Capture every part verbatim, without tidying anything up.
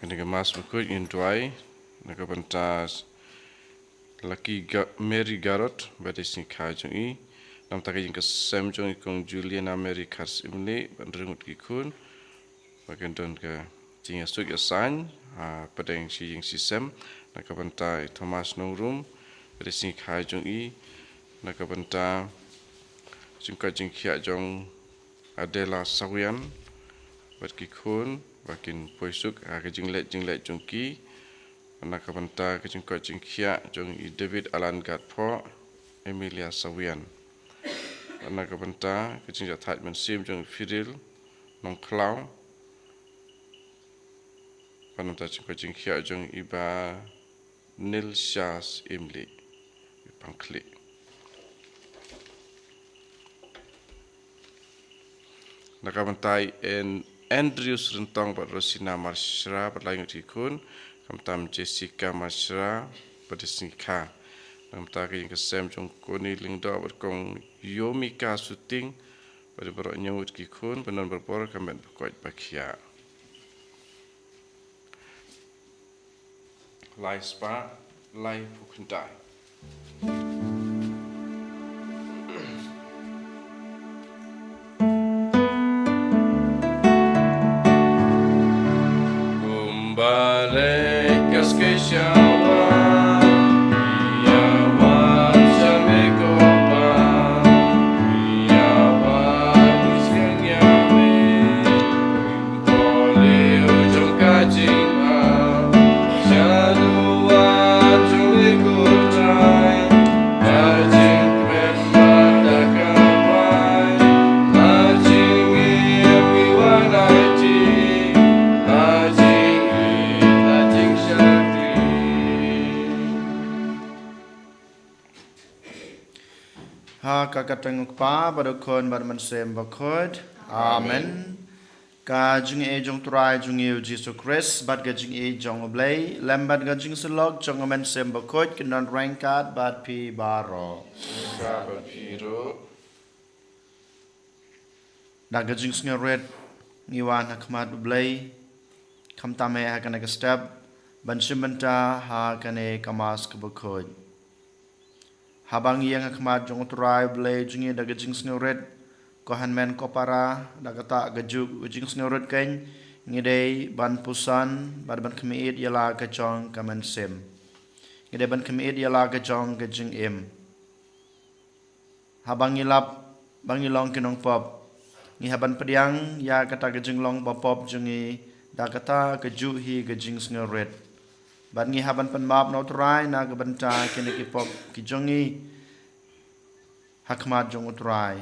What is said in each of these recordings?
Na ka Mass bakhuid ngin duwai na ka bynta Lucky Ga-, Mary Garot, ba dei sngi kha jong i. Namar ka jingkyrshan jong i Kong Juliana Mary Khar Syiemlieh, bad hynriew ngut ki khun, ba kin don ka jingïasuk ïasain ha pdeng shi ïing shi sem. Na ka bynta i Thomas Nongrum, ba dei sngi kha jong i. Na ka bynta jingkoit jingkhiah jong Adela Sawian bad ki khun, ba kin poi suk ha ka jingleit jingleit jong ki. Na ka bynta ka jingkoit jingkhiah jong i David Alan Gatphoh, Emilia Sawian. Na ka bynta ka jingjahthait mynsiem jong i Firil Nongkhlaw. Bad na ka bynta ka jingkoit jingkhiah jong i Bah Nilsha Syiemlieh, i Pangkhlieh. Na ka bynta i An-, Andrews Ryntong bad Rosina Marshra bad lai ngut ki khun, khamtam Jessica Marshra, ba dei sngi kha. Na ka bynta ka ïing ka sem jong Kong Ni Lyngdoh bad Kong Yomika Suting, ba dei baroh hynñiew ngut ki khun, ba don barabor ka met ba koit ba khiah. Lai spah laiphew khyndai. Kumba leh ka skei sha wan, ïa wan sha me ko ba, ïa wan sha ïa me. Ha ka kyrteng u Kpa bad u Khun bad u Mynsiem Bakhuid. Amen. Ka jingïeit jong u Trai jong ngi u Jisu Khrist bad ka jingïeit jong u Blei lem bad ka jingsyllok jong u Mynsiem Bakhuid kin don ryngkat bad phi baroh. Ryngkat bad phi ruh. Da ka jingsngewrit ngi wan ha khmat u Blei, khamtam eh ha kane ka step ban shim bynta ha kane ka Mass kaba khuid. Haba ngi ïeng ha khmat jong u Trai u Blei jong ngi da ka jingsngewrit, ko hynmen ko para, da kata kajuh ka jingsngewrit keiñ, ngi dei ban puson bad ban khmih ïa la ka jong ka mynsiem. Ngi dei ban khmih ïa la ka jong ka jingim. Haba ngi lap ba ngi long ki nongpop, ngi hap ban pdiang ïa kata ka jinglong bapop jong ngi da kata kajuh hi ka jingsngewrit. Bad ngi hap ban pynmap na u Trai na ka bynta kine ki pop ki jong ngi ha khmat jong u Trai.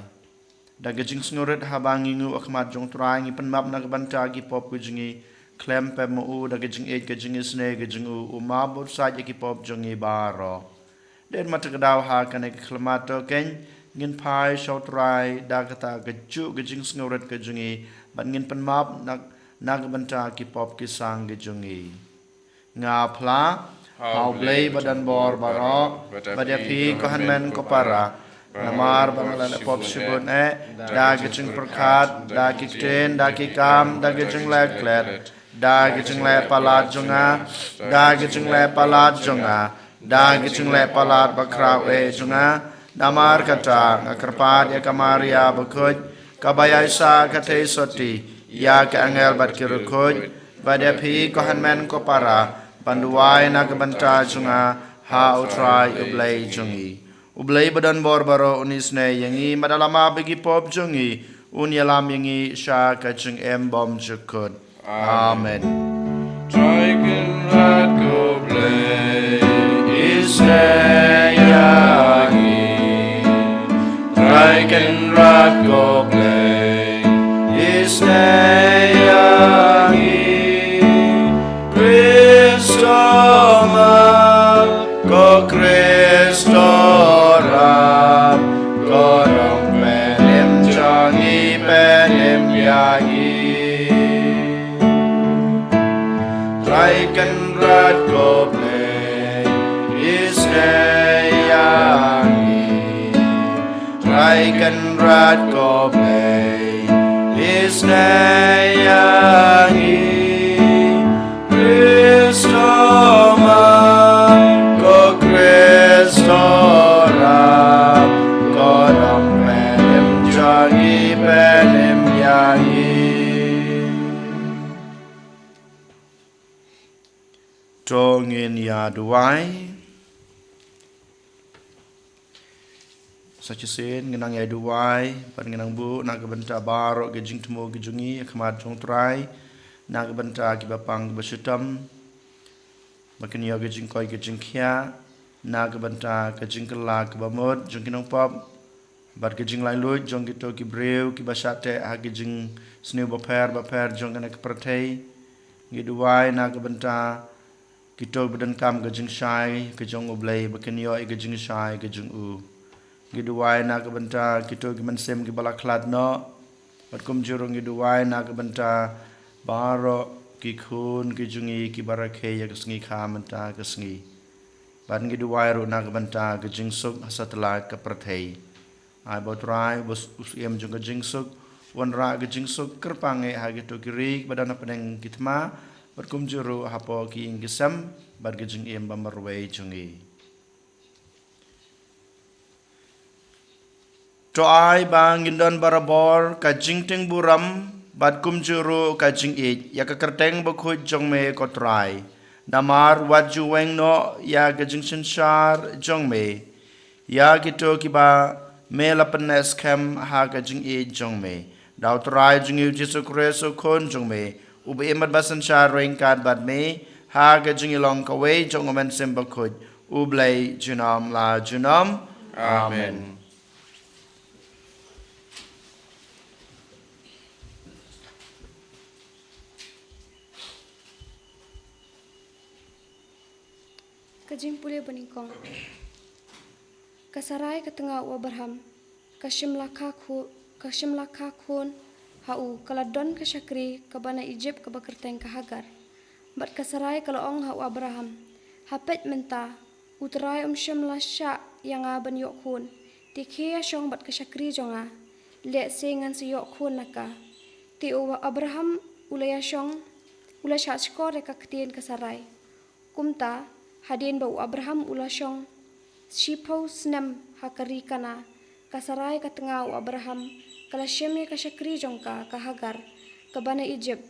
Da ka jingsngewrit haba ngi nguh ha khmat jong u Trai ngi pynmap na ka bynta ki pop ki jong ngi, khlem pep ma u da ka jingïeit ka jingisynei ka jong u, u map bad u said ïa ki pop jong ngi baroh. Dei ma te ka daw ha kane ka khyllipmat to keiñ ngin phai sha u Trai da kata kajuh ka jingsngewrit ka jong ngi bad ngin pynmap na, na ka bynta ki pop ki sang ki jong ngi. Nga phla ha u Blei ba don bor baroh, bad ïa phi ko hynmen ko para, namar ba nga la leh pop shibun eh da ka jingpyrkhat, da ki ktien, da ki kam, da ka jingleh klet, da ka jingleh palat jong nga, da ka jingleh palat jong nga, da ka jingleh palat bakhraw eh jong nga. Namar kata nga kyrpad ïa ka Maria bakhuid, kaba ïaishah ka theisotti ïa ki angel bad ki riewkhuid, bad ïa phi ko hynmen ko para, ban duwai na ka bynta jong nga ha u Trai u Blei jong ngi. U Blei ba don bor baroh un isynei ïa ngi, bad da la map ïa ki pop jong ngi un ïalam ïa ngi sha ka jingim bymjukut. Amen. Trai Kynrad ko Blei, isynei ïa ngi. Trai Kynrad ko Blei, isynei ïa ngi. Khrist u mat, ko Khrist u ram, ko Nongpynim jong ngi, pynim ïa ngi. Trai Kynrad ko Blei, isynei ïa ngi. Trai Kynrad ko Blei, isynei ïa ngi. Ïa duwai. Sa shisien ngan nang ïa duwai, bad ngan nang buh na ka bynta baroh ki jingthmu ki jong ngi ha khmat jong U Trai, na ka bynta kiba pang kiba shitom, ba kin ïoh ki jingkoit ki jingkhiah, na ka bynta ka jingkylla kaba mut jong ki nongpop, bad ki jinglaitluid jong kito ki briew kiba shah teh ha ki jingsniew bapher bapher jong kane ka pyrthei. Ngi duwai na ka bynta kito ba donkam ka jingshai ka jong U Blei, ba kin ïoh ïa ka jingshai ka jong u. Ngi duwai na ka bynta kito ki mynsiem kiba la khlad noh, bad kumjuh ruh ngi duwai na ka bynta baroh ki khun ki jong ngi kiba rakhe ïa ka sngi kha mynta ka sngi. Bad ngi duwai ruh na ka bynta ka jingsuk ha satelait ka pyrthei. Ai ba U Trai, uba s-, u Syiem jong ka jingsuk, u wanrah ka jingsuk kyrpang eh ha kito ki ri kiba don hapdeng ki thma, bad kumjuh ruh hapoh ki ïing ki sem, bad ka jingim ba marwei jong ngi. To ai ba ngin don barabor ka jingtieng burom, bad kumjuh ruh ka jingïeit ïa ka kyrteng bakhuid jong me, ko Trai. Namar wat ju weng noh ïa ka jingsynshar jong me ïa kito kiba me la pynneh skhem ha ka jingïeit jong me, da U Trai jong ngi U Jisu Khrist U Khun jong me, uba im bad ba synshar ryngkat bad me ha ka jingïalong kawei jong U Mynsiem Bakhuid, U Blei junom la junom. Amen. Amen. Ka jingpule banyngkong. Ka Sarai ka tnga u Abraham, ka shym la kha khu-, ka shym la kha khun ha u, ka la don ka shakri kaba na Ijipt kaba kyrteng ka Hagar. Bad ka Sarai ka la ong ha u Abraham, ha peit mynta, U Trai um shym la shah ïa nga ban ïoh khun, te khie ïashong bad ka shakri jong nga, lehse ngan sa ïoh khun na ka. Te u Abraham u la ïashong, u la shah shkor ïa ka ktien ka Sarai. Kumta, hadien ba u Abraham u la shong shiphew snem ha ka ri Kanaan, ka Sarai ka tnga u Abraham, ka la shem ïa ka shakri jong ka, ka Hagar, kaba na Ijipt,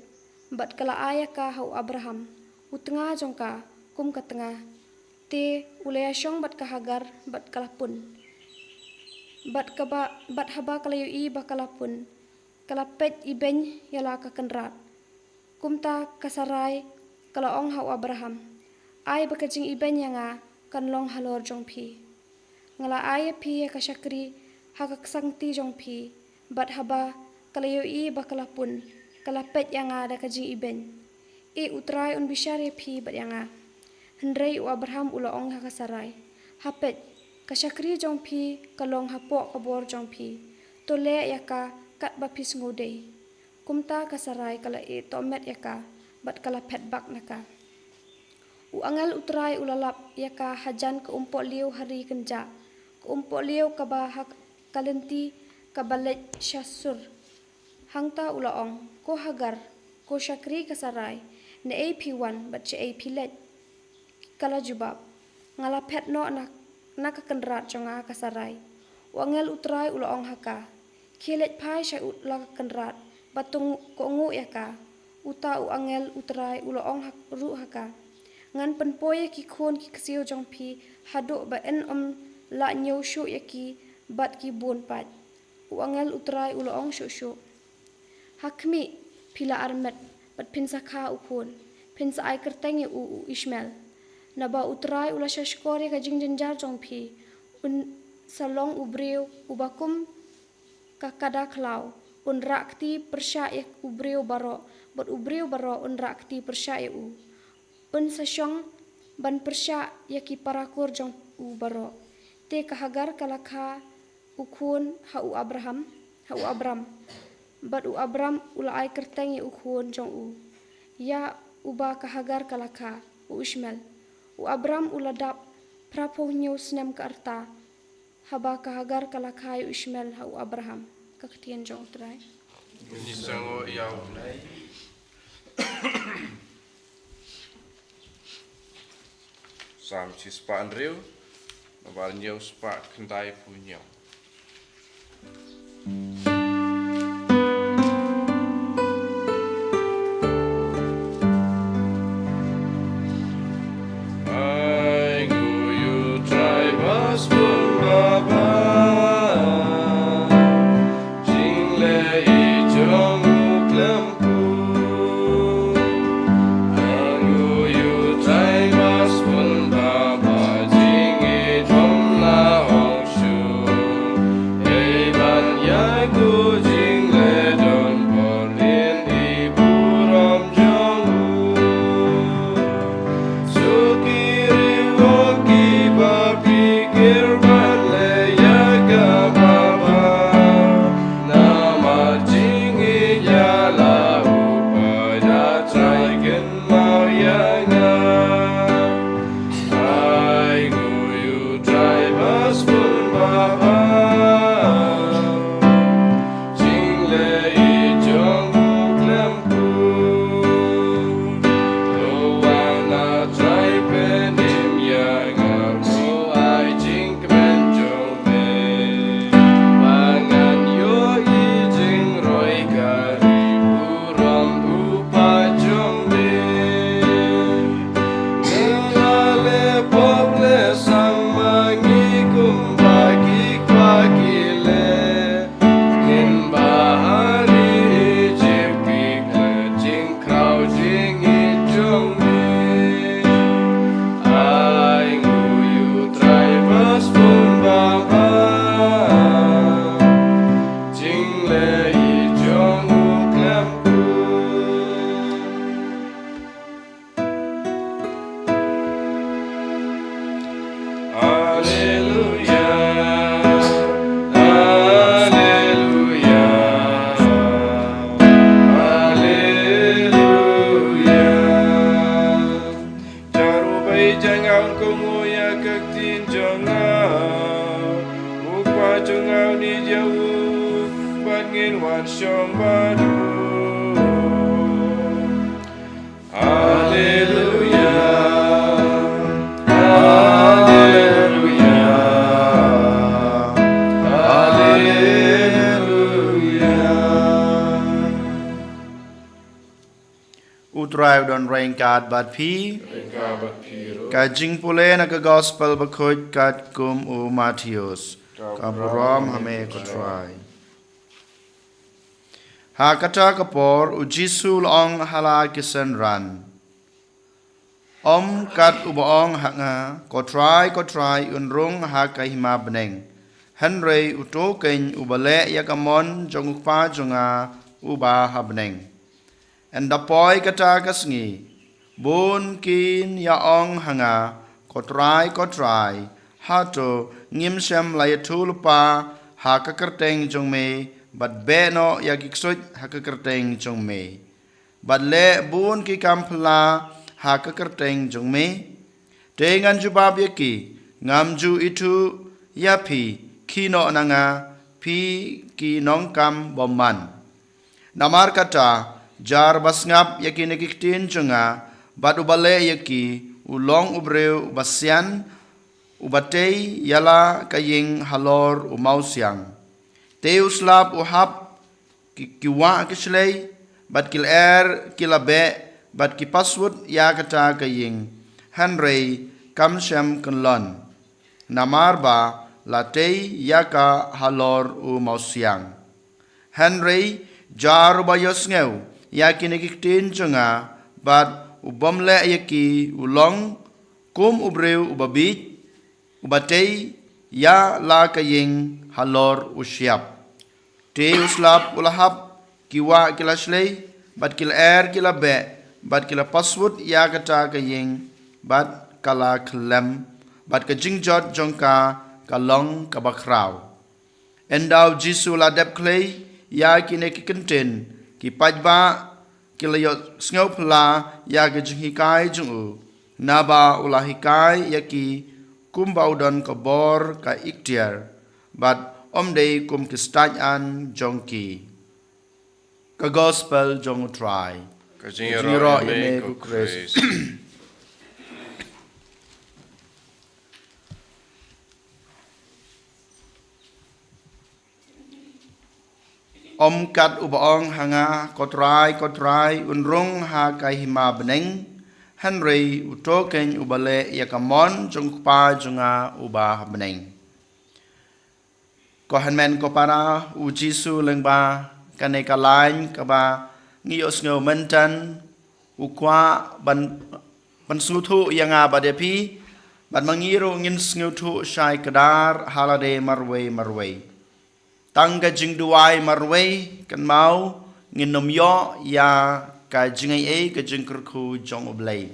bad ka la ai ïa ka ha u Abraham, u tnga jong ka, kum ka tnga. Te, u la ïashong bad ka Hagar, bad ka la pun. Bad kaba, bad haba ka la ïohi ba ka la pun, ka la peit ibeiñ ïa la ka kynrad. Kumta ka Sarai ka la ong ha u Abraham, ai ba ka jingibeiñ ïa nga kan long halor jong phi. Nga la ai ïa phi ïa ka shakri ha ka ksangti jong phi, bad haba ka la ïohi ba ka la pun, ka la peit ïa nga da ka jingibeiñ. E U Trai un bishar ïa phi bad ïa nga. Hynrei u Abraham u la ong ha ka Sarai, ha peit, ka shakri jong phi ka long hapoh ka bor jong phi. To leh ïa ka katba phi sngewdei. Kumta ka Sarai ka la ïeh tohmet ïa ka, bad ka la phet bak na ka. U angel U Trai u la lap ïa ka hajan ka umpohliew ha ri kynjah, ka umpohliew kaba ha ka lynti kaba leit sha sur. Hangta u la ong, ko Hagar, ko shakri ka Sarai, naei phi wan bad shaei phi leit? Ka la jubab, nga la phet noh na, na ka kynrad jong nga ka Sarai. U angel U Trai u la ong ha ka, khie leit phai sha u la ka kynrad, bad to kohnguh ïa ka. Uta u angel U Trai u la ong ha, ruh ha ka, ngan pynpoi ïa ki khun ki ksiew jong phi haduh ba yn ym lah ñiew shuh ïa ki bad ki bun pat. U angel U Trai u la ong shuh shuh, ha khmih, phi la armet, bad phin sa kha u khun, phin sa ai kyrteng ïa u, u Ishmael. Naba U Trai u la shah shkor ïa ka jingjynjar jong phi, un sa long u briew uba kum ka kada khlaw, un rah kti pyrshah ïa u briew baroh, bad u briew baroh un rah kti pyrshah ïa u. Un sa shong ban pyrshah ïa ki parakur jong u baroh. Te ka Hagar ka la kha u khun ha u Abraham, ha u Abram. Bad u Abram u la ai kyrteng ïa u khun jong u, ïa uba ka Hagar ka la kha, u Ishmael. U Abram u la dap phra phew hynñiew snem ka rta, haba ka Hagar ka la kha ïa u Ishmael ha u Abraham. Ka ktien jong U Trai. Ngi sngew ïa U Blei. Salm shispah hynriew, nabar hynñiew spah khyndai phew hynñiew. jong u khlem kut. Ai nguh ïa u Trai ba sbun ba bha, jingïeit bym lah ong shuh. Ei ban ïa ka jingleh don bor lin i burom jong u. Suki riewkor kiba pyrkhat ban leh ïa kaba bha. Namar jingïeit ïa la u paidbah Trai kynmaw ïa nga. Ai nguh ïa u Trai ba sbun ba bha. Jingleh jong u khlem kut. To wan, A Trai, pynim ïa nga, to ai jingkmen jong me. Ba ngan ïohi jingroi ka ri burom u paid jong me. Nga la leh pop leh sang ma ngi kumba ki kwah ki leh. Ngin bha ha ri Ijipt, ki klet jingkraw jingïeit jong me. Ai nguh ïa u Trai ba sbun ba bha. Jingleh jong u khlem kut. Alleluia, alleluia, alleluia. Jar uba ïeit jong nga un kohnguh ïa ka ktien jong nga. U Kpa jong nga un ïeit ïa u, bad ngin wan shong bad u. Alleluia, alleluia, alleluia. U Trai u don ryngkat bad phi. Ryngkat bad phi ruh. Ka jingpule na ka Gospel bakhuid katkum u Mathaios. Ka burom ha me ko Trai. Ha kata ka por u Jisu u la ong ha la ki synran, ym kat uba ong ha nga, Ko Trai, ko Trai, un rung ha ka hima bneng, hynrei uto keiñ uba leh ïa ka mon jong u Kpa jong nga uba ha bneng. Ynda poi kata ka sngi, bun kin ïa ong ha nga, Ko Trai, ko Trai, hato ngim shym la ïathuhlypa ha ka kyrteng jong me, bad beh noh ïa ki ksuid ha ka kyrteng jong me, bad leh bun ki kam phylla ha ka kyrteng jong me? Te ngan jubab ïa ki, ngam ju ithuh ïa phi, khie noh na nga, phi ki nongkam bymman. Namar kata, jar ba sngap ïa kine ki ktien jong nga, bad uba leh ïa ki, u long u briew uba sian, uba tei ïa la ka ïing halor u mawsiang. Te u slap u hap, ki, ki wah ki shlei, bad ki lyer ki la beh, bad ki paswut ïa kata ka ïing, hynrei kam shym kyllon, namar ba la tei ïa ka halor u mawsiang. Hynrei jar uba ïohsngew ïa kine ki ktien jong nga, bad u bym leh ïa ki, u long kum u briew uba bieit, uba tei ïa la ka ïing halor u shyiap. Te u slap u la hap, ki wah ki la shlei, bad ki lyer ki la beh, bad ki la paswut ïa kata ka ïing, bad ka la khyllem, bad ka jingjot jong ka ka long kaba khraw. Ynda u Jisu u la dep khlei ïa kine ki kyntien, ki paidbah ki la ïohsngew phylla ïa ka jinghikai jong u, naba u la hikai ïa ki kumba u don ka bor ka iktiar, bad ym dei kum ki stad-an jong ki. Ka Gospel jong u Trai. Ka jingïaroh ïa me ko Khrist. Ym kat uba ong ha nga, Ko Trai, ko Trai, un rung ha ka hima bneng, hynrei uto keiñ uba leh ïa ka mon jong u Kpa jong nga uba ha bneng. Ko hynmen ko para, u Jisu lyngba kane ka lain kaba ngi ïohsngew mynta, u kwah ban pynsngewthuh ïa nga bad ïa phi, bad ma ngi ruh ngin sngewthuh shai kdar ha lade marwei marwei. Tang ka jingduwai marwei, kynmaw, ngin ym ïoh ïa ka jingaiei ka jingkyrkhu jong U Blei.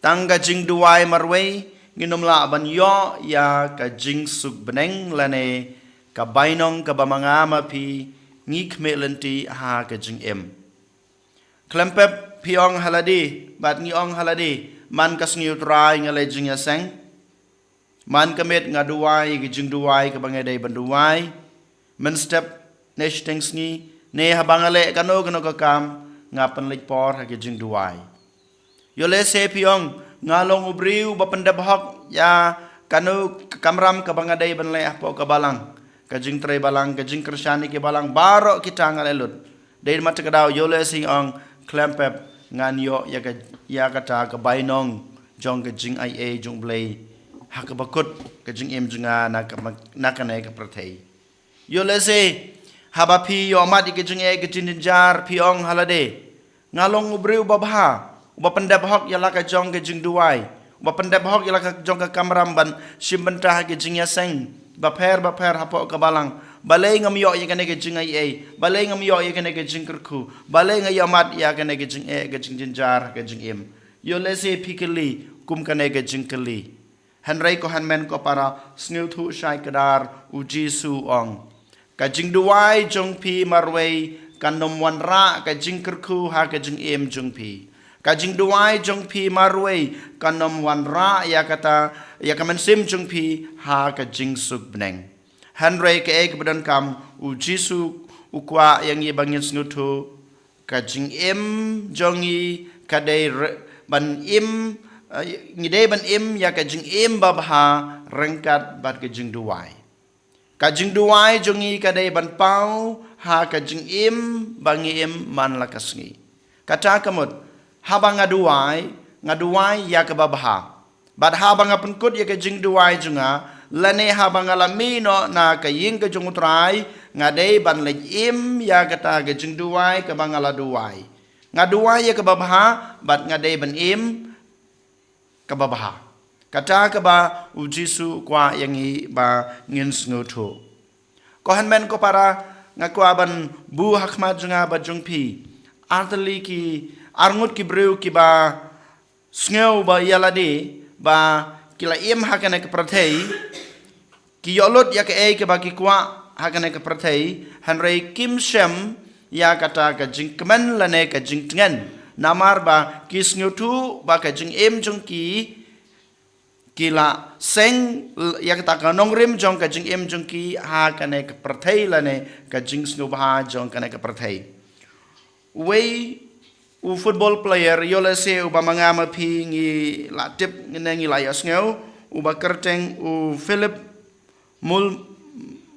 Tang ka jingduwai marwei, ngin ym lah ban ïoh ïa ka jingsuk bneng lane ka bainong kaba ma nga ma phi ngi khmih lynti ha ka jingim. Khlem pep phi ong ha lade, bad ngi ong ha lade, man ka sngi U Trai nga leit jingïaseng. Man ka miet nga duwai ka jingduwai kaba nga dei ban duwai mynstep, ne shiteng sngi, ne haba nga leh kano kano ka kam, nga pynleit por ha ka jingduwai. Ïoh lehse phi ong, nga long u briew ba pyndep hok ïa kano ka kamram kaba nga dei ban leh hapoh ka balang, ka jingtrei balang, ka jingkyrshan ïa ki balang, baroh kita nga leh lut. Dei ma te ka daw, ïoh lehse ong, khlem pep ngan ïoh ïa ka, ïa kata ka bainong jong ka jingaiei jong U Blei ha kaba kut ka jingim jong nga na ka, na kane ka pyrthei. Ïoh lehse haba phi ïohmad ïa ka jingeh ka jingjynjar, phi ong ha lade, nga long u briew uba bha, uba pyndep hok ïa la ka jong ka jingduwai, uba pyndep hok ïa la ka jong ka kamram ban shim bynta ha ka jingïaseng bapher bapher hapoh ka balang. Balei ngam ïoh ïa kane ka jingaiei? Balei ngam ïoh ïa kane ka jingkyrkhu? Balei nga ïohmad ïa kane ka jingeh ka jingjynjar ka jingim? Ïoh lehse phi kylli kum kane ka jingkylli. Hynrei ko hynmen ko para, sngewthuh shai kdar, U Jisu u ong, ka jingduwai jong phi marwei kan ym wanrah ka jingkyrkhu ha ka jingim jong phi. Ka jingduwai jong phi marwei kan ym wanrah ïa kata, ïa ka mynsiem jong phi ha ka jingsuk bneng. Hynrei kaei kaba donkam, U Jisu u kwah ïa ngi ba ngin sngewthuh ka jingim jong ngi ka dei re-, ban im, eh, ngi dei ban im ïa ka jingim babha ryngkat bad ka jingduwai. Ka jingduwai jong ngi ka dei ban paw ha ka jingim ba ngi im man la ka sngi. Kata ka mut, haba nga duwai, nga duwai ïa kaba bha. Bad haba nga pynkut ïa ka jingduwai jong nga, lane haba nga la mih noh na ka ïing ka jong U Trai, nga dei ban leit im ïa kata ka jingduwai kaba nga la duwai. Nga duwai ïa kaba bha, bad nga dei ban im kaba bha. Kata kaba U Jisu u kwah ïa ngi ba ngin sngewthuh. Ko hynmen ko para, nga kwah ban buh ha khmat jong nga bad jong phi artylli ki arngut ki briew kiba sngew ba ïa lade ba ki la im ha kane ka pyrthei, ki ïoh lut ïa kaei kaba ki kwah ha kane ka pyrthei, hynrei kim shem ïa kata ka jingkmen lane ka jingtngen. Namar ba ki sngewthuh ba ka jingim jong ki, ki la seng l-, ïa kata ka nongrim jong ka jingim jong ki ha kane ka pyrthei lane ka jingsngewbha jong kane ka pyrthei. Uwei u football player, ïoh lehse uba ma nga ma phi ngi la tip, ngi ne ngi la ïohsngew, uba kyrteng u Philip Mul-,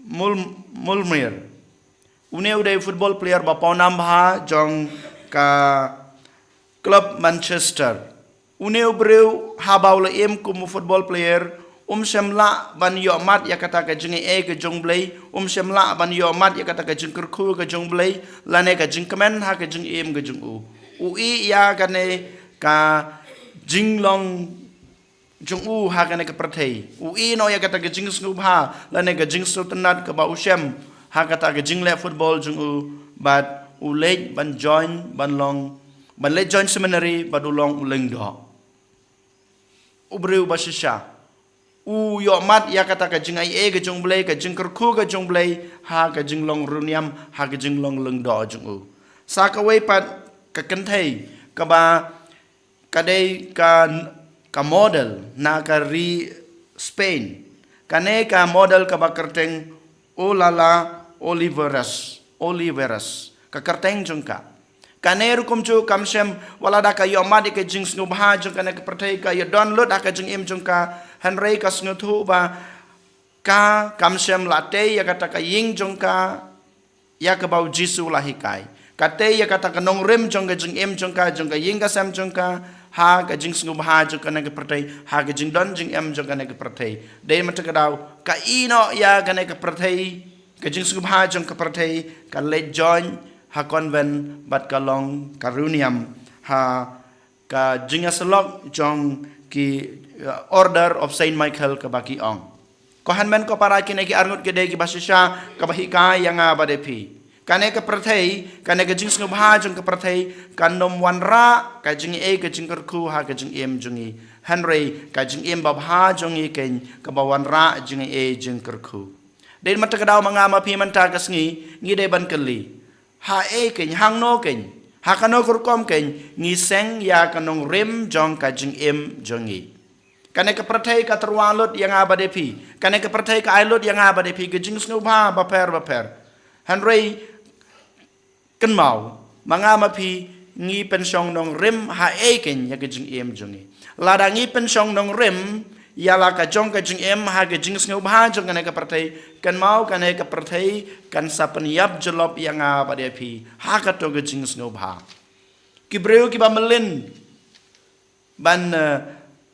Mul-, Mulmir. Une u dei u football player ba pawnam bha jong ka club Manchester. Une u briew haba u la im kum u football player, um shym lah ban ïohmad ïa kata ka jingaiei ka jong U Blei, um shym lah ban ïohmad ïa kata ka jingkyrkhu ka jong U Blei, lane ka jingkmen ha ka jingim ka jong u. U ïeh ïa kane ka jinglong jong u ha kane ka pyrthei. U ïeh noh ïa kata ka jingsngewbha lane ka jingsngewtynnat kaba u shem ha kata ka jingleh football jong u, bad u leit ban join, ban long, ban leit join seminary, bad u long u lyngdoh. U briew ba shisha. U ïohmad ïa kata ka jingaiei ka jong U Blei, ka jingkyrkhu ka jong U Blei, ha ka jinglong riewniam, ha ka jinglong lyngdoh jong u. Sa kawei pat ka kynthei kaba ka dei ka, ka model na ka ri Spain. Kane ka model kaba kyrteng Olala Oliveras, Oliveras, ka kyrteng jong ka. Kane ruh kumjuh kam shem, wat la da ka ïohmad ïa ka jingsngewbha jong kane ka pyrthei, ka ïadon lut ha ka jingim jong ka, hynrei ka sngewthuh ba ka kam shem la tei ïa kata ka ïing jong ka, ïa kaba U Jisu u la hikai. Ka tei ïa kata ka nongrim jong ka jingim jong ka, jong ka ïing ka sem jong ka, ha ka jingsngewbha jong kane ka pyrthei, ha ka jingdon jingem jong kane ka pyrthei. Dei mynta ka daw, ka ïeh noh ïa kane ka pyrthei, Ka jingsngewbha jong ka pyrthei ka leit join ha convent bad ka long ka riewniam ha ka jingïasyllok jong ki, uh, Order of Saint Michael kaba ki ong. Ko hynmen ko para, kine ki arngut ki dei kiba shisha kaba hikai ïa nga bad ïa phi. Kane ka pyrthei, kane ka jingsngewbha jong ka pyrthei kan ym wanrah ka jingaiei ka jingkyrkhu ha ka jingim jong ngi. Hynrei ka jingim babha jong ngi keiñ kaba wanrah jingaiei jingkyrkhu. Dei mynta ka daw ma nga ma phi mynta ka sngi ngi dei ban kylli, haei keiñ, hangno keiñ, ha kano ka rukom keiñ ngi seng ïa ka nongrim jong ka jingim jong ngi. Kane ka pyrthei ka tyrwa lut ïa nga bad ïa phi. Kane ka pyrthei ka ai lut ïa nga bad ïa phi ka jingsngewbha bapher bapher. Hynrei kynmaw, ma nga ma phi ngi pynshong nongrim haei keiñ ïa ka jingim jong ngi. Lada ngi pynshong nongrim ïa la ka jong ka jingim ha ka jingsngewbha jong kane ka pyrthei, kynmaw kane ka pyrthei kan sa pynïap jyllop ïa nga bad ïa phi ha kato ka jingsngewbha. Ki briew kiba mlien ban, eh,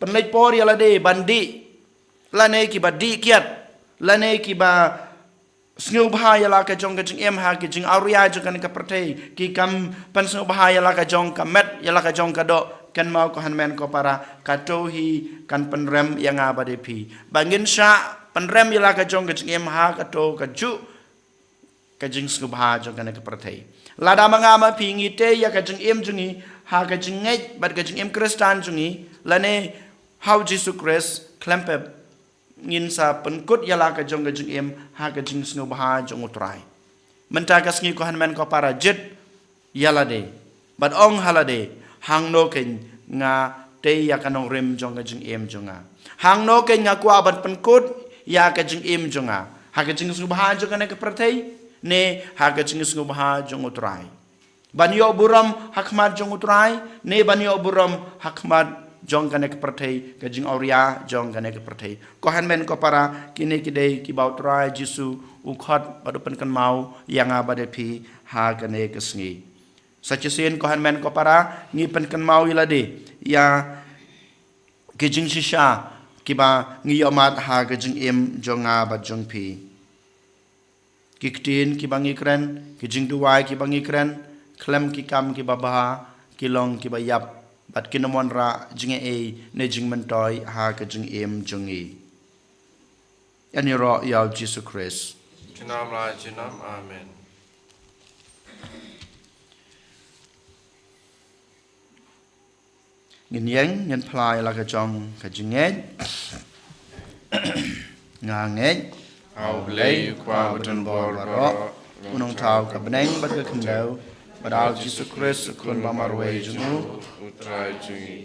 pynleit por ïa lade ban dih, lane kiba dih kiad, lane kiba sngewbha ïa la ka jong ka jingim ha ka jingawria jong kane ka pyrthei, ki kam pynsngewbha ïa la ka jong ka met, ïa la ka jong ka doh, kynmaw ko hynmen ko para, kato hi kan pynrem ïa nga bad ïa phi. Ba ngin shah pynrem ïa la ka jong ka jingim ha kato kajuh ka jingsngewbha jong kane ka pyrthei. Lada ma nga ma phi ngi tei ïa ka jingim jong ngi ha ka jingngeit bad ka jingim Khristan jong ngi, lane ha u Jisu Khrist, khlem pep ngin sa pynkut ïa la ka jong ka jingim ha ka jingsngewbha jong u Trai. Mynta ka sngi ko hynmen ko para, jied ïa lade bad ong ha lade, hangno keiñ nga tei ïa ka nongrim jong ka jingim jong nga? Hangno keiñ nga kwah ban pynkut ïa ka jingim jong nga ha ka jingsngewbha jong kane ka pyrthei ne ha ka jingsngewbha jong u Trai? Ban ïoh burom ha khmat jong u Trai ne ban ïoh burom ha khmat jong kane ka pyrthei, ka jingawria jong kane ka pyrthei? Ko hynmen ko para, kine ki dei kiba u Trai Jisu u khot bad u pynkynmaw ïa nga bad ïa phi ha kane ka sngi. Sa shisien ko hynmen ko para, ngi pynkynmaw ïa lade ïa ki jingshisha kiba ngi ïohmad ha ka jingim jong nga bad jong phi. Ki ktien kiba ngi kren, ki jingduwai kiba ngi kren, khlem ki kam kiba bha, ki long kiba ïap bad kin ym wanrah jingaiei ne jingmyntoi ha ka jingim jong ngi. Ïaroh ïa u Jisu Khrist. Junom la junom. Amen. Ngin ïeng, ngin phla ïa la ka jong ka jingngeit. Nga ngeit ha U Blei U Kpa badonbor baroh, U Nongthaw ka bneng bad ka khyndew, bad ha U Jisu Khrist U Khun ba marwei jong U, U Trai jong ngi.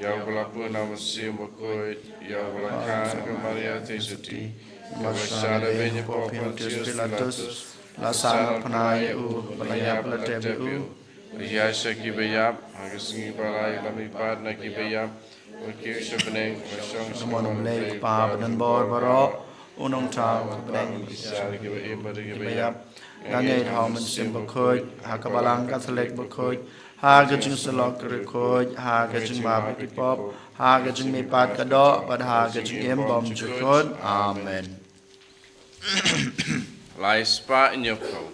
Ïa U ba la pun na U Mynsiem Bakhuid, ïa U ba la kha na ka Maria Theisotti, ïa U ba la shah lehbeiñ hapoh Pontius Pilatus, la sahnarphna ïa U, ba la ïap, la tep ïa U, la ïaid sha kiba ïap, ha ka sngi ba lai la mihpat na kiba ïap, la kiew sha bneng, la shong sha ka mon U Blei U Kpa badonbor baroh, U Nongthaw ka bneng bad ka khyndew, kiba im bad kiba ïap. Nga ngeit ha U Mynsiem Bakhuid, ha ka Balang Katholik bakhuid, ha ka jingïasyllok ki riewkhuid, ha ka jingmap ïa ki pop, ha ka jingmihpat ka doh, bad ha ka jingim bymjukut. Amen. Lai spah hynñiewphew.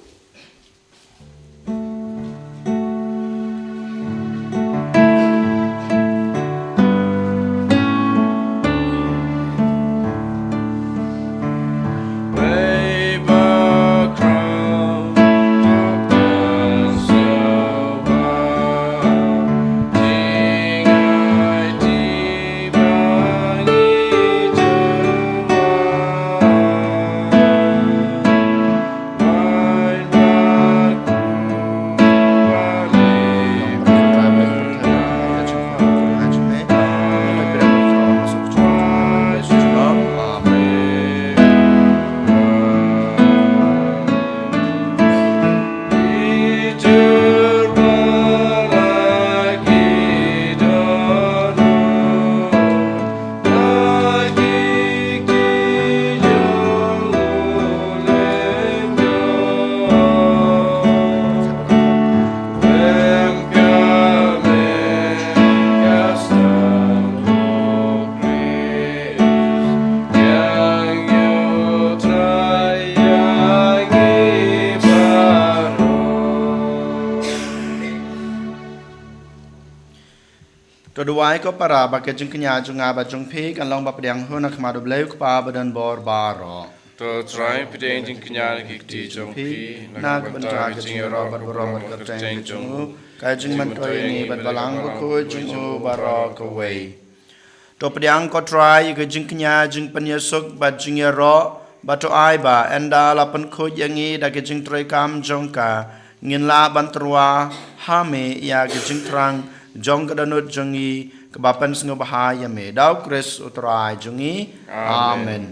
To duwai ko para ba ka jingkñia jong nga bad jong phi kan long ba pdiang hun ha khmat U Blei U Kpa badonbor baroh. To Trai, pdiang jingkñia na ki kti jong phi na ka bynta ka jingïaroh bad burom bad kyrteng jong u, ka jingmyntoi ïa ngi bad Balang Bakhuid jong u baroh kawei. To pdiang ko Trai ïa ka jingkñia jingpynïasuk bad jingïaroh, bad to ai ba ynda la pynkhuid ïa ngi da ka jingtrei kam jong ka, ngin lah ban tyrwa ha me ïa ka jingthrang jong ka dohnud jong ngi kaba pynsngewbha ïa me. Da U Khrist U Trai jong ngi. Amen. Amen.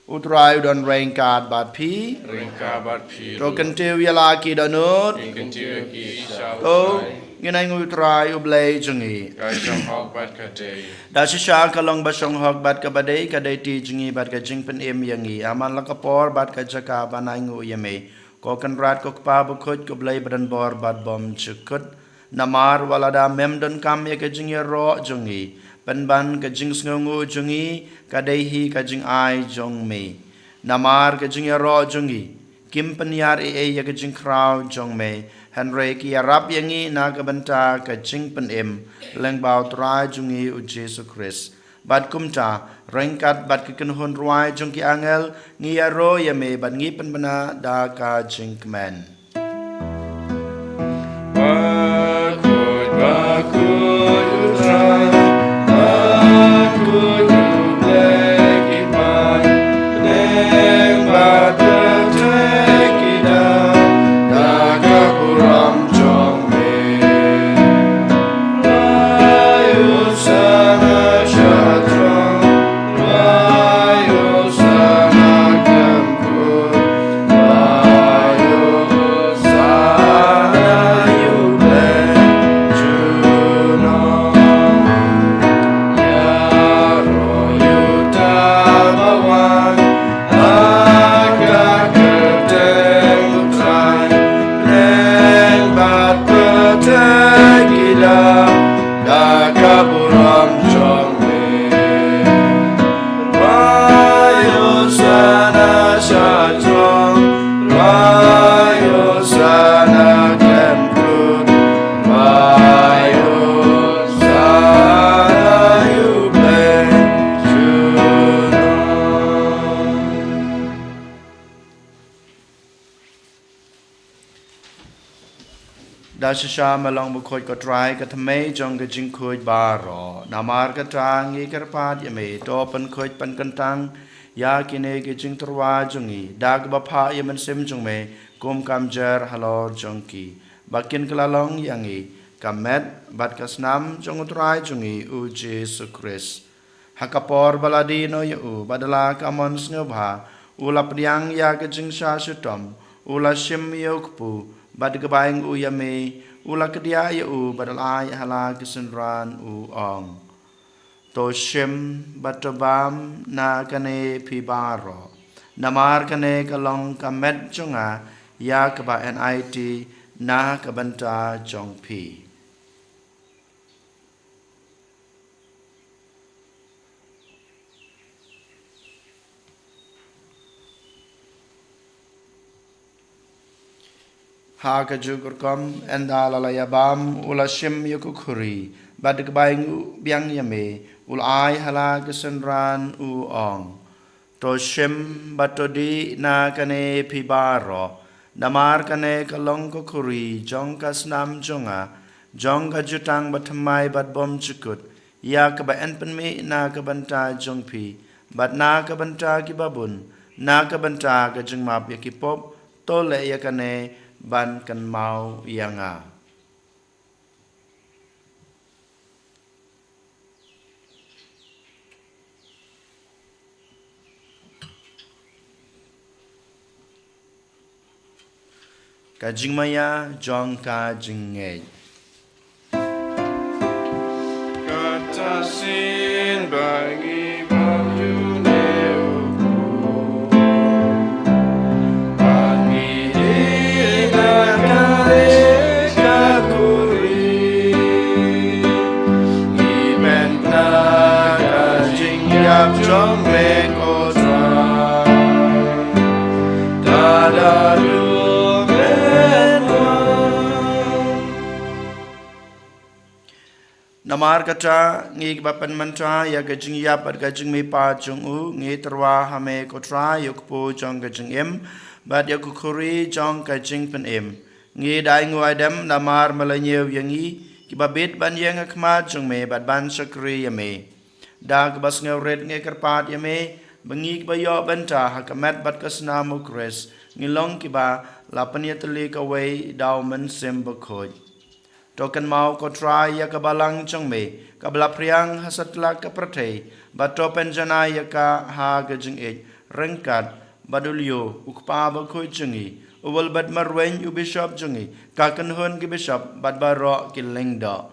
U Trai u don ryngkat bad phi. Ryngkat bad phi. To kyntiew ïa la ki dohnud. Ngin kyntiew ïa ki sha U Trai. To ngin ainguh U Trai U Blei jong ngi. Ka shong hok bad ka dei. Da shisha ka long ba shong hok bad kaba dei, ka dei ti jong ngi bad ka jingpynim ïa ngi. Ha man la ka por bad ka jaka ban ainguh ïa me, ko Kynrad ko Kpa Bakhuid, ko Blei badonbor bad bymjukut. Namar wat lada mem donkam ïa ka jingïaroh jong ngi, pynban ka jingsngewnguh jong ngi ka dei hi ka jingai jong me. Namar ka jingïaroh jong ngi kim pynïar ei ei ïa ka jingkhraw jong me, hynrei ki ïarap ïa ngi na ka bynta ka jingpynim lyngba U Trai jong ngi U Jisu Khrist. Bad kumta, ryngkat bad ki kynhun rwai jong ki angel, ngi ïaroh ïa me bad ngi pynbna da ka jingkmen. Bakhuid, bakhuid U Trai, bakhuid U Blei ki paid, bneng bad pyrthei ki dap da ka burom jong me. Rwai Hosana sha throne, rwai Hosana khlem kut, rwai Hosana ïa U Blei junom. Ïaroh ïa uta ba wan ha ka kyrteng U Trai, bneng bad pyrthei ki dap da ka burom jong me. Rwai Hosana sha throne, rwai Hosana khlem kut, rwai Hosana ïa U Blei junom. Da shisha me long bakhuid ko Trai, ka thymmei jong ka jingkhuid baroh. Namar kata ngi kyrpad ïa me, to pynkhuid pynkyntang ïa kine ki jingtyrwa jong ngi da kaba phah ïa u Mynsiem jong me, kum ka mjer halor jong ki, ba kin kylla long ïa ngi ka met bad ka snam jong U Trai jong ngi U Jisu Khrist. Ha ka por ba la die noh ïa u, bad da la ka mon sngewbha, u la pdiang ïa ka jingshah shitom, u la shim ïa u kpu, bad kbaing u ïa me, u la kdiah ïa u, bad da la ai ha la ki synran, u ong: To shim bad to bam na kane phi baroh, namar kane ka long ka met jong nga ïa kaba yn aiti na ka bynta jong phi. Ha kajuh ka rukom, ynda la la ïa bam, u la shim ïa ka khuri, bad kbaing u biang ïa me, u la ai ha la ki synran, u ong: To shim bad to dih na kane phi baroh, namar kane ka long ka khuri jong ka snam jong nga, jong ka jutang bathymmai bad bymjukut, ïa kaba yn pynmih na ka bynta jong phi bad na ka bynta ki babun, na ka bynta ka jingmap ïa ki pop. To leh ïa kane ban kynmaw ïa nga. Ka jingmaïa jong ka jingngeit. Kata shisien ba ngi bam ïa une u kpu, ba ngi dih na kane ka khuri, ngi pynbna ka jingïap jong me, ko Trai. Tada du men wan, Namar kata, ngi kiba pynmynta ïa ka jingïap bad ka jingmihpat jong u, ngi tyrwa ha me ko Trai ïa u kpu jong ka jingim bad ïa ka khuri jong ka jingpynim. Ngi da ainguh aidem namar me la ñiew ïa ngi, kiba bit ban ïeng ha khmat jong me bad ban shakri ïa me. Da kaba sngewrit ngi kyrpad ïa me ba ngi kiba ïoh bynta ha ka met bad ka snam u Khrist, ngi long kiba la pynïatylli kawei da u Mynsiem Bakhuid. To kynmaw ko Trai ïa ka balang jong me kaba la phriang ha satlak ka pyrthei, bad to pynjanai ïa ka ha ka jingïeit ryngkat bad u Leo u Kpa Bakhuid jong ngi, u Wilbert Marwein u Bishop jong ngi, ka kynhun ki Bishop bad baroh ki lyngdoh.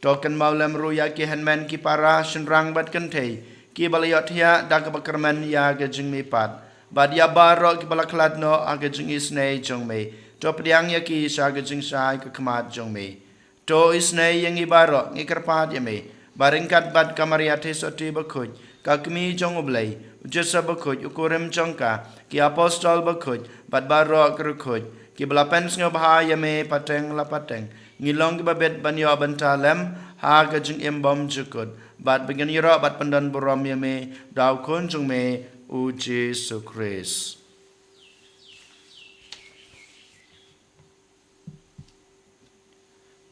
To kynmaw lem ruh ïa ki hynmen ki para shynrang bad kynthei kiba la ïohthiah da kaba kyrmen ïa ka jingmihpat, bad ïa baroh kiba la khlad noh ha ka jingisynei jong me. To pdiang ïa ki sha ka jingshai ka khmat jong me. To isynei ïa ngi baroh, ngi kyrpad ïa me ba ryngkat bad ka Maria Theisotti Bakhuid, ka Kmie jong u Blei, u Joseph Bakhuid u kurim jong ka, ki Apostol Bakhuid bad baroh ki riewkhuid kiba la pynsngewbha ïa me pateng la pateng, ngi long kiba bit ban ïoh bynta lem ha ka jingim bymjukut, bad ba ngin ïaroh bad pyndonburom ïa me da u Khun jong me, u Jisu Khrist.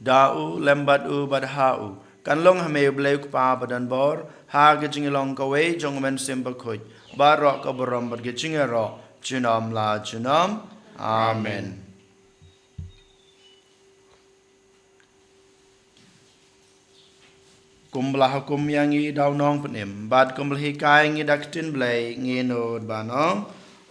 Da u, lem bad u, bad ha u, kan long ha me u Blei u Kpa badonbor, ha ka jinglong kawei jong u Mynsiem Bakhuid, baroh ka burom bad ka jingïaroh junom la junom. Amen. Kumba la hukum ïa ngi da u Nongpynim, bad kumba la hikai ngi da ka ktien Blei, ngin nud ban ong: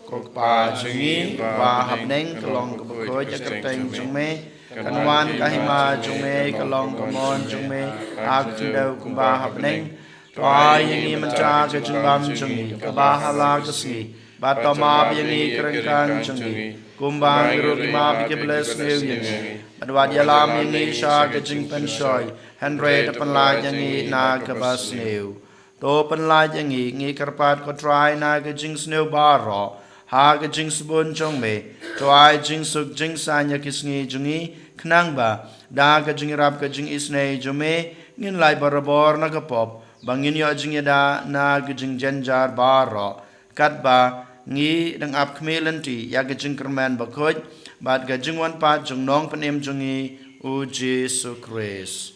Ko Kpa jong ngi uba ha bneng, ka long kaba khuid ïa ka kyrteng jong me. Kan wan ka hima jong me, ka long ka mon jong me ha ka khyndew kumba ha bneng. To ai ïa ngi mynta ka jingbam jong ngi kaba ha la ka sngi, bad to map ïa ngi ki ryngkang jong ngi, kumba ngi ruh ngi map ïa kiba la sniew ïa ngi. Bad wat ïalam ïa ngi sha ka jingpynshoi, hynrei to pynlait ïa ngi na kaba sniew. To pynlait ïa ngi, ngi kyrpad ko Trai, na ka jingsniew baroh ha ka jingsbun jong me. To ai jingsuk jingsaiñ ïa ki sngi jong ngi, khnang ba da ka jingïarap ka jingisynei jong me, ngin lait barabor na ka pop, ba ngin ïoh jingïada na ka jingjynjar baroh, katba ngi dang ap khmih lynti ïa ka jingkyrmen bakhuid bad ka jingwan pat jong u Nongpynim jong ngi, u Jisu Khrist.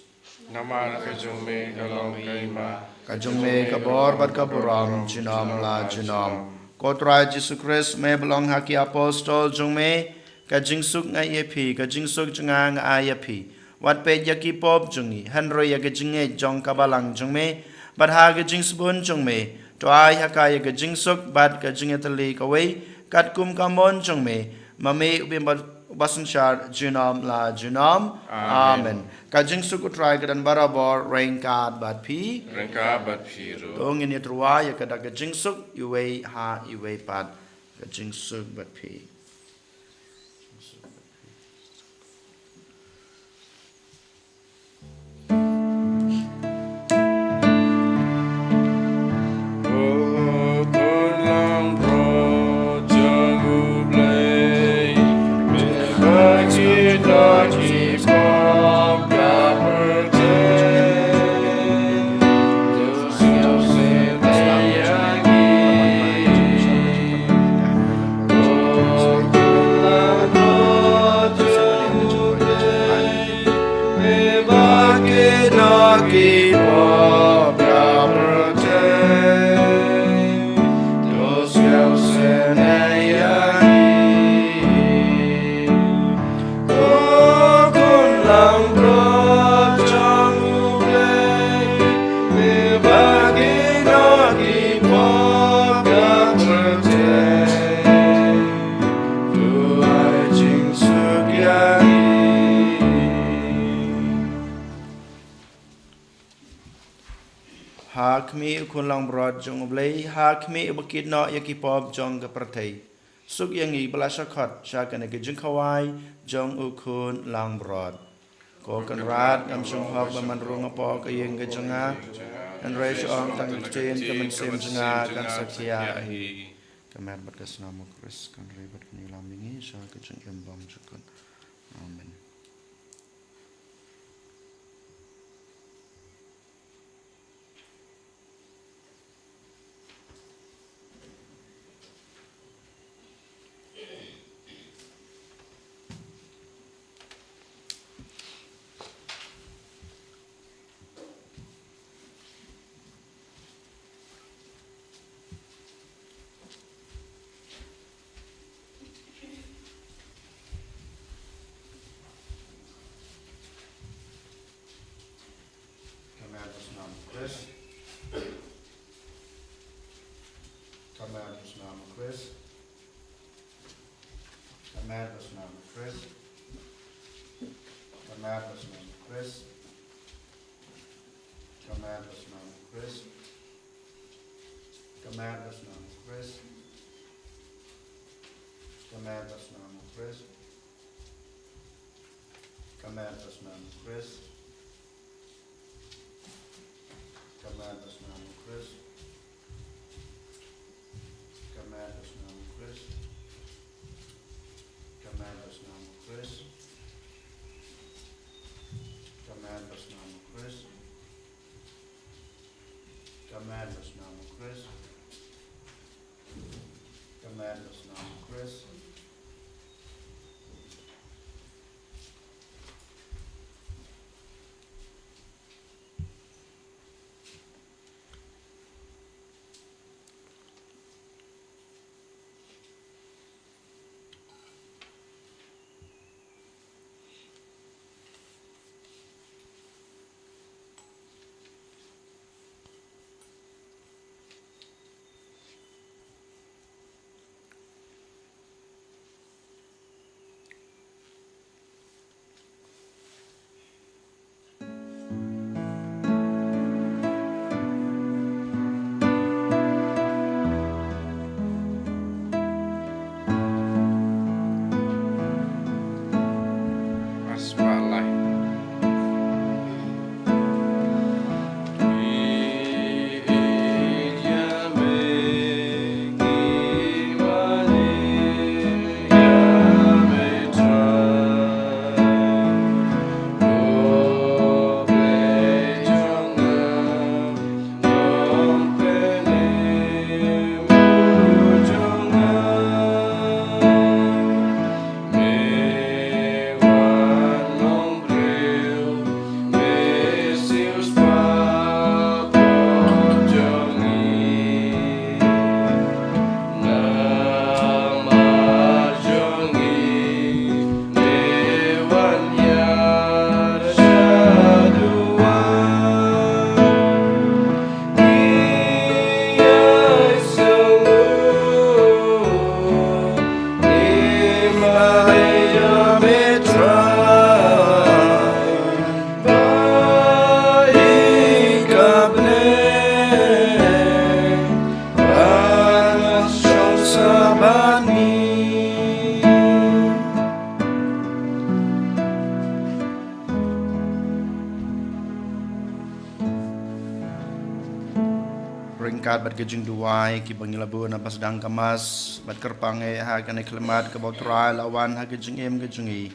Namar ka jong me ka long ka hima, ka jong me ka bor bad ka burom junom la junom. Ko Trai Jisu Khrist, me ba la ong ha ki apostol jong me: Ka jingsuk nga ai ïa phi, ka jingsuk jong nga nga ai ïa phi. Wat peit ïa ki pop jong ngi, hynrei ïa ka jingngeit jong ka balang jong me. Bad ha ka jingsbun jong me, to ai ha ka ïa ka jingsuk bad ka jingïatylli kawei, katkum ka mon jong me, ma me u ba im bad u basynshar junom la junom. Amen. Amen. Ka jingsuk u Trai ka don barabor ryngkat bad phi. Ryngkat bad phi ruh. To ngin ïatyrwa ïa ka da ka jingsuk, iwei ha iwei pat. Ka jingsuk bad phi. Ha khmih u Khun langbrot jong U Blei, ha khmih uba kit noh ïa ki pop jong ka pyrthei. Suk ïa ngi ba la shah khot sha kane ka jingkhawai jong u Khun langbrot. Ko Kynrad, ngam shym hok ban wan rung hapoh ka ïing ka jong nga, hynrei shu ong tang ka ktien, ka mynsiem jong nga kan sa khia hi. Ka met bad ka snam u Khrist kan ri bad kan ïalam ïa ngi sha ka jingim bymjukut. Amen. Ka mer ba snam u Khrist. Ka mer ba snam u Khrist. Ka mer ba snam u Khrist. Ka mer ba snam u Khrist. Ka mer ba snam u Khrist. Ka mer ba snam u Khrist. Ka mer ba snam u Khrist. Ka mer ba snam u Khrist. Ka mer ba snam u Khrist. Ka mer ba snam u Khrist. Ka mer ba snam u Khrist. Ka mer ba snam u Khrist. Ryngkat bad ka jingduwai, kiba ngi la buh na ba sdang ka Mass, bad kyrpang eh ha kane ka khlieh mat kaba U Trai la wan ha ka jingim ka jong ngi.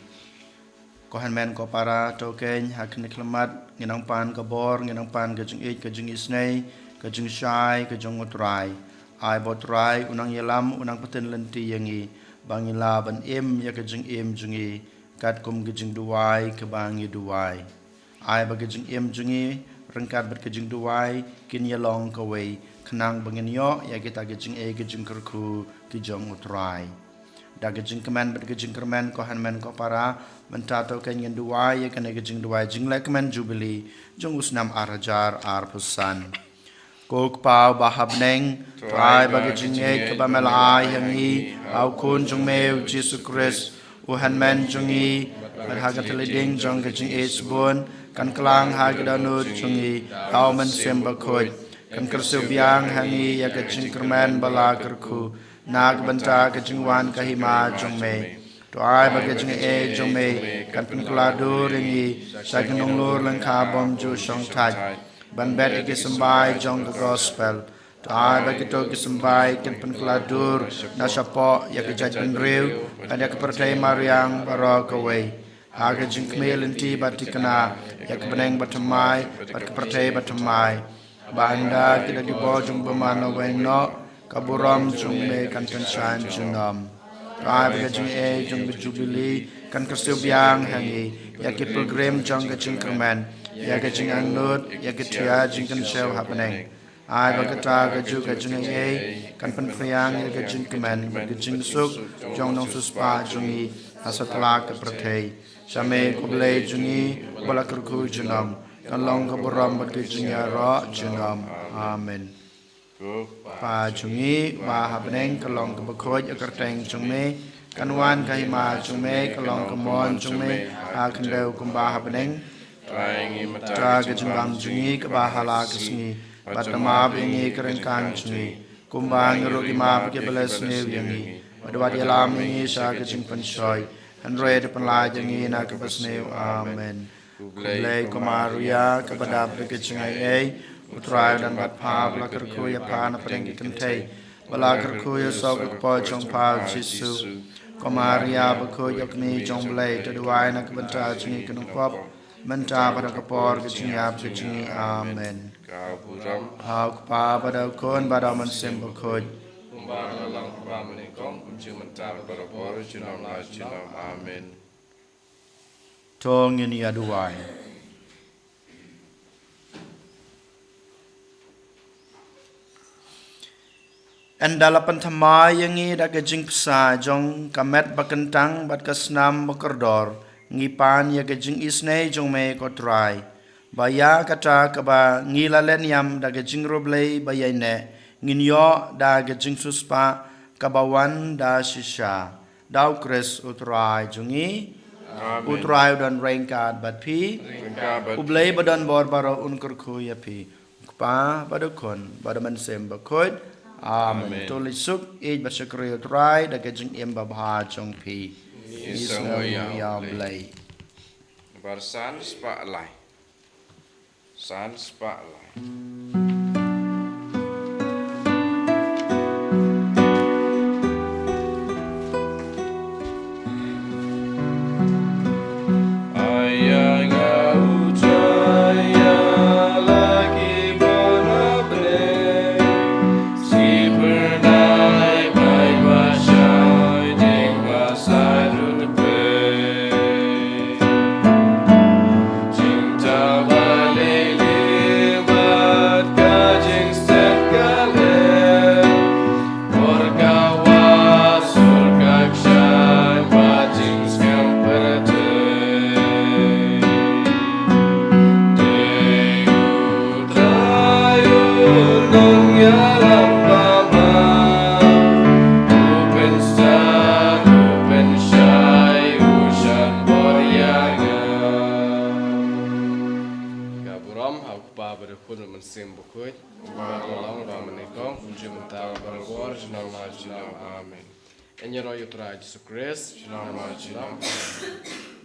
Ko hynmen ko para, to keiñ ha kane ka khlieh mat, ngin nang pan ka bor, ngin nang pan ka jingïeit, ka jingisynei, ka jingshai ka jong U Trai. Ai ba U Trai un nang ïalam, un nang pyntip lynti ïa ngi, ba ngin lah ban im ïa ka jingim jong ngi katkum ka jingduwai kaba ngi duwai. Ai ba ka jingim jong ngi ryngkat bad ka jingduwai kin ïa long kawei, khnang ba ngin ïoh ïa kita ki jingaiei ki jingkyrkhu ki jong U Trai. Da ka jingkmen bad ka jingkyrmen, ko hynmen ko para, mynta to keiñ ngin duwai ïa kane ka jingduwai jingleh kmen Jubili jong u snem ar hajar arphew san. Ko Kpa uba ha bneng, to ai ba ka jingngeit kaba me la ai ha ngi ha u Khun jong me U Jisu Khrist, u hynmen jong ngi, bad ha ka thylliej ding jong ka jingïeit shibun, kan kylla ha ka dohnud jong ngi da u Mynsiem Bakhuid, kan kyrsiew biang ha ngi ïa ka jingkyrmen ba la kyrkhu na ka bynta ka jingwan ka hima jong me. To ai ba ka jingaiei jong me kan pynkylla dur ïa ngi sha ki nonglur lyngkha bymjukshong thait, ban bet ïa ki symbai jong ka gospel. To ai ba kito ki symbai kin pynkylla dur na shapoh ïa ka jaitbynriew bad ïa ka pyrthei mariang baroh kawei, ha ka jingkhmih lynti ba thikna ïa ka bneng bathymmai bad ka pyrthei bathymmai, ba ynda ki da ki bor jong u bymman la weng noh, ka burom jong me kan pynshai junom. To ai ba ka jingaiei jong ka Jubili kan kyrsiew biang ha ngi ïa ki pilgrim jong ka jingkyrmen, ïa ka jingangnud, ïa ka thiah jingkynshew ha bneng. Ai ba kata kajuh ka jingaiei kan pynphriang ïa ka jingkmen bad ka jingsuk jong u nongsiewspah jong ngi ha satlak ka pyrthei. Sha me ko Blei jong ngi, uba la kyrkhu junom, kan long ka burom bad ka jingïaroh junom. Amen. Kpa jong ngi uba ha bneng, ka long kaba khuid ïa ka kyrteng jong me. Kan wan ka hima jong me, ka long ka mon jong me ha khyndew kumba ha bneng. Trai ngi mynta ka jingbam jong ngi kaba ha la ka sngi, bad map ïa ngi ka ryngkat jong ngi, kumba ngi ruh ngi map ïa kiba la sniew ïa ngi, bad wat ïalam ïa ngi sha ka jingpynshoi, hynrei da pynlait ïa ngi na kaba sniew. Amen. Khublei ko Maria, kaba dap da ka jingaiei, U Trai u don bad pha, ba la kyrkhu ïa pha na pdeng ki kynthei, ba la kyrkhu ïa u soh ka kpoh jong pha u Jisu. Ko Maria bakhuid, ïoh kmie jong U Blei, to duwai na ka bynta jong ngi ki nongpop, mynta bad ha ka por ka jingïap ka jong ngi. Amen. Ka burom ha U Kpa bad ha U Khun bad ha U Mynsiem Bakhuid. Kumba la long ha kaba nyngkong, kumjuh mynta bad barabor, junom la junom. Amen. To ngin ïa duwai. Ynda la pynthymmai ïa ngi da ka jingbsa jong ka met ba kyntang bad ka snam ba kordor, ngi pan ïa ka jingisynei jong me ko Trai, ba ïa kata kaba ngi la leh niam da ka jingriewblei ba ïaineh, ngin ïoh da ka jingsiewspah kaba wan da shisha da U Khrist U Trai jong ngi. Amen. U Trai u don ryngkat bad phi. Ryngkat bad U Blei ba don bor baroh un kyrkhu ïa phi. U Kpa bad U Khun bad U Mynsiem Bakhuid. Amen. Amen. To leit suk, ïeit bad shakri U Trai da ka jingim babha jong phi. Ngi sngew ïa U Blei. Bar san spah lai. San spah lai. Ka burom ha U Kpa bad U Khun bad U Mynsiem Bakhuid. Kumba la long ha kaba nyngkong, kumjuh mynta bad barabor, junom la junom. Amen. Yn ïaroh ïa U Trai Jisu Khrist. Junom la junom. Amen.